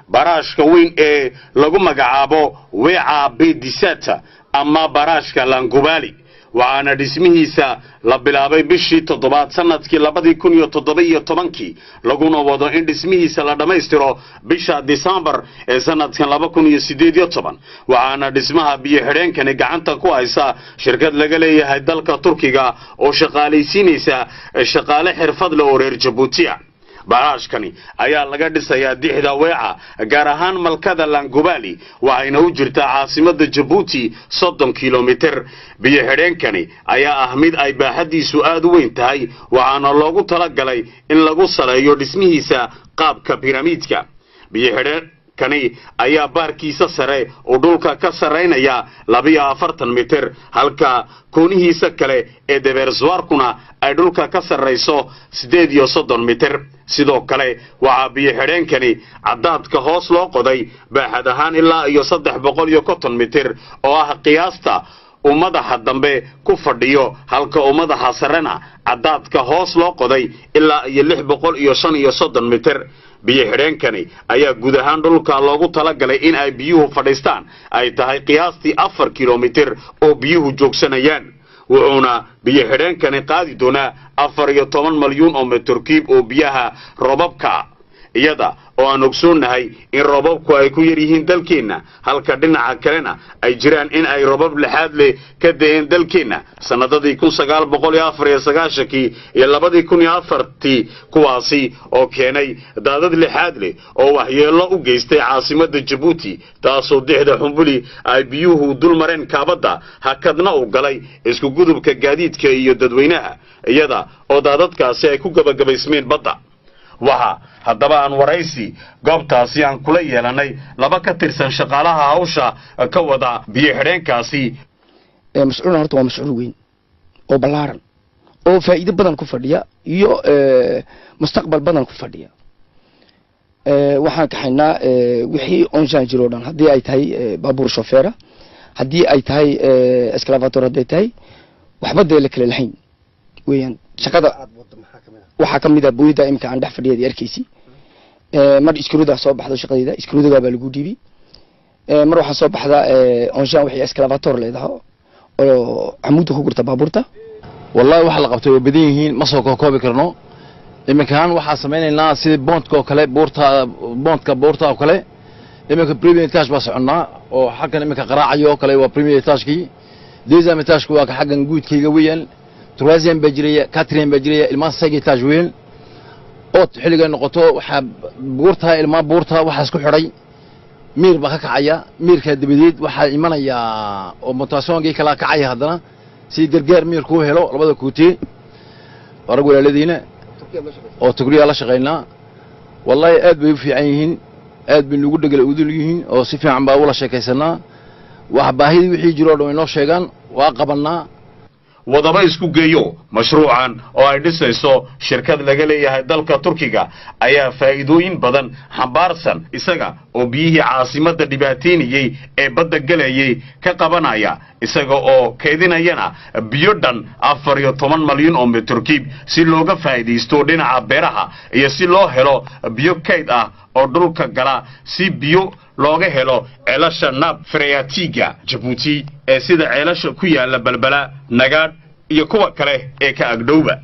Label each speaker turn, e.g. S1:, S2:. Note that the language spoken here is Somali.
S1: Baraashka weyn ee lagu magacaabo Weeca Bedisata ama baraashka Langubali, waxaana dhismihiisa la bilaabay bishii toddobaad sanadkii 2017-kii, laguna wado in dhismihiisa la dhammaystiro bisha Disembar ee sanadkan 2018. Waxaana dhismaha biyo xidheenkani gacanta ku haysa shirkad laga leeyahay dalka Turkiga oo shaqaalaysiinaysa shaqaale xirfad leh oo reer Jabuutiya. Baraashkani ayaa laga dhisayaa dixda Weeca, gaar ahaan malkada Langubali, waxayna u jirtaa caasimada Jabuuti 30 kilomitir. Biyo xidheenkani ayaa ah mid ay baaxadiisu aad u weyn tahay, waxaana loogu talagalay in lagu saleeyo dhismihiisa qaabka biramiidka. Biyo xidheenkani ayaa baarkiisa sare uu dhulka ka sarraynaya 42 mitir, halka koonihiisa kale ee déversoirkuna ay dhulka ka sarrayso 38 mitir. Sidoo kale waxaa biyo xidheenkani caddaadka hoos loo qoday baaxad ahaan ilaa iyo 350 mitir, oo ah qiyaasta uu madaxa dambe ku fadhiyo, halka uu madaxa sarena caddaadka hoos loo qoday ilaa iyo 635 mitir. Biyo xidheenkani ayaa guud ahaan dhulka loogu talagalay in ay biyuhu fadhiistaan ay tahay qiyaastii 4 kilomitir oo biyuhu joogsanayaan, wuxuuna biyo xidheenkani qaadi doonaa 14 malyuun oo mitir kiib oo biyaha roobabka, iyada oo aan ogsoonnahay in roobabku ay ku yar yihiin dalkeenna, halka dhinaca kalena ay jiraan in ay roobab lixaad leh ka da'een dalkeenna sannadadii 1994-kii iyo 2004-tii, kuwaasi oo keenay daadad lixaad leh oo waxyeello u geystay caasimadda Jabuuti, taasoo dixda Xumbuli ay biyuhu dul mareen kaabadda, hakadna u galay isku gudubka gaadiidka iyo dadweynaha, iyada oo daadadkaasi ay ku gabagabaysmeen badda. Waxa haddaba aan waraysi goobtaasi aan kula yeelanay laba ka tirsan shaqaalaha hawsha ka wada biyo xidheenkaasi.
S2: Mashruucna horta waa mashruuc weyn oo ballaaran oo faa'iido badan ku fadhiya iyo mustaqbal badan ku fadhiya. Waxaan kaxaynaa wixii engin jiro o dhan, haddii ay tahay baabuur shofeera, haddii ay tahay excavator, hadday tahay waxba dee la kala lahayn weeyaan. Shaqada waxaa ka mid ah booyada imika aan dhex fadhiyad arkaysi. Mar iskruda soo baxdo, shaqadeyda iskrudaga baa lagu dhiibi. Mar waxaa soo baxda engin waxay excavator leedahay oo camuudda ku gurta baabuurta.
S3: Wallahi waxa la qabtay way badan yihiin, ma soo kookoobi karno. Iminkaan waxaa samaynaynaa sidii pontka oo kale, buurta pontka, buurta oo kale. Iminka premier étage baa soconnaa oo xaggan iminka qaraacayo oo kale waa premier étagekii. Deuxième étageka waa ka xaggan guudkayga weeyaan. Troisième baa jiraya, quatrième baa jiraya, ilmaa cinq étage weeyaan. Ood xilligay noqoto waxaa buurta ilmaa buurta waxaa isku xidhay miir baa ka kacaya. Miirkaa dabadeed waxaa imanayaa oo mutaasoonkii kalaa kacaya haddana si gargaar miir kuu helo labada kuutee arag walaaladiina oo Tugriyaa la shaqaynaa. Wallahi aad bay u fiican yihiin, aad bay nugu dhegala udul yihiin oo si fiican baa ula sheekaysanaa. Wax baahidii wixii jiro o dhan way noo sheegaan, waa qabannaa.
S1: Wadaba isku geeyo, mashruucan oo ay dhisayso shirkad laga leeyahay dalka Turkiga ayaa faa'iidooyin badan xambaarsan, isaga oo biyihii caasimadda dhibaateynayey ee badda gelayay ka qabanaya, isaga oo kaydinayana biyo dhan 14 malyan oo mitirkiib si looga faa'iidaysto dhinaca beeraha iyo si loo helo biyo kayd ah oo dhulka gala, si biyo looga helo ceelasha nappe phréatiquega Jabuuti ee sida ceelasha ku yaala Balbala, Nagaadh iyo kuwa kale ee ka agdhowba.